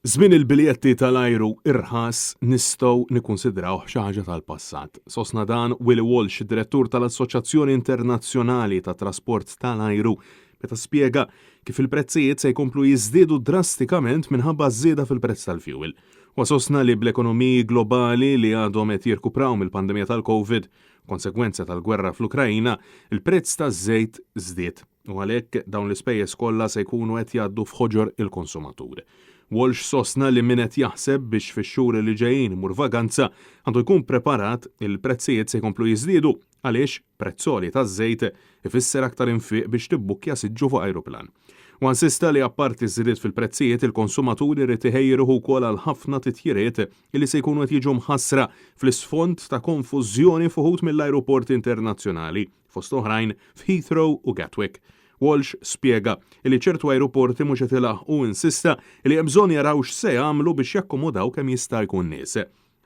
Żmien il-biljetti tal-ajru irħas nistgħu nikkunsidrawh xi ħaġa tal-passat. Sostna dan Willie Walsh, direttur tal-Assoċjazzjoni Internazzjonali tat-Trasport tal-Ajru, meta spjega kif il-prezzijiet se jkomplu jiżdiedu drastikament minħabba ż-żieda fil-prezz tal-fjuwil. Huwa sostna li bl-ekonomiji globali li għadhom qed jirkupraw mill-pandemija tal-Covid, konsegwenza tal-gwerra fl-Ukraina, il-prezz taż-żejt żdied u għalhekk dawn l-ispejjeż kollha se jkunu qed jgħaddu f'ħoġor il-konsumatur. Walsh sostna li min qed jaħseb biex fix-xhur li ġejjin imur vaganza għandu jkun preparat il-prezzijiet se jkomplu jiżdiedu għaliex prezz għoli taż-żejt ifisser aktar infiq biex tibbukkja siġġu fuq ajruplan. Huwa insista li apparti ż-żidiet fil-prezzijiet il-konsumatur irid iħejji ruħu wkoll għal ħafna titjiriet li se jkunu qed jiġu mħassra fl-isfond ta' konfużjoni f'uħud mill-ajruporti internazzjonali, fost oħrajn f'Heathrow u Gatwick. Walsh spjega li ċertu ajruporti mhux qed ilaħħqu u insista li hemm bżonn jaraw x'se jagħmlu biex jakkomodaw kemm jista' jkun nies.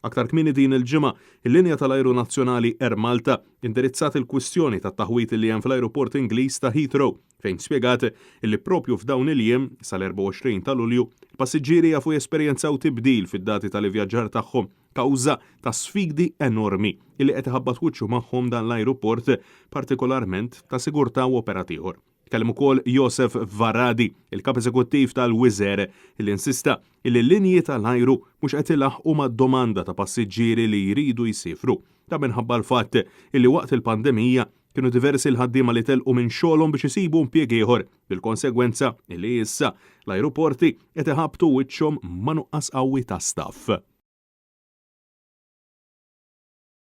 Aktar kmieni din il-ġimgħa, il-linja tal-ajru nazzjonali Air Malta indirizzat il-kwistjoni tat-taħwid li hemm fl-ajruport Ingliż ta' Heathrow, fejn spjegat li proprju f'dawn il-jiem, sal-24 ta' Lulju, il-passiġġieri jafu jesperjenzaw tibdil fid-dati tal-ivvjaġġar tagħhom kawża ta' sfidi enormi li qed iħabbat wiċċu magħhom dan l-ajruport, partikolarment ta' sigurtà u operat ieħor. Tkellem ukoll Josef Varadi, il-Kap Eżekuttiv tal-Wizz Air, li insista li l-linji tal-ajru mhux qed ilaħħqu mad-domanda ta' passiġġieri li jridu jsiefru. Dan minħabba l-fatt li waqt il-pandemija kienu diversi l-ħaddiema li telqu minn xogħolhom biex isibu impjieg ieħor, bil-konsegwenza li issa l-ajruporti qed iħabbtu wiċċhom ma' nuqqas qawwi ta' staff.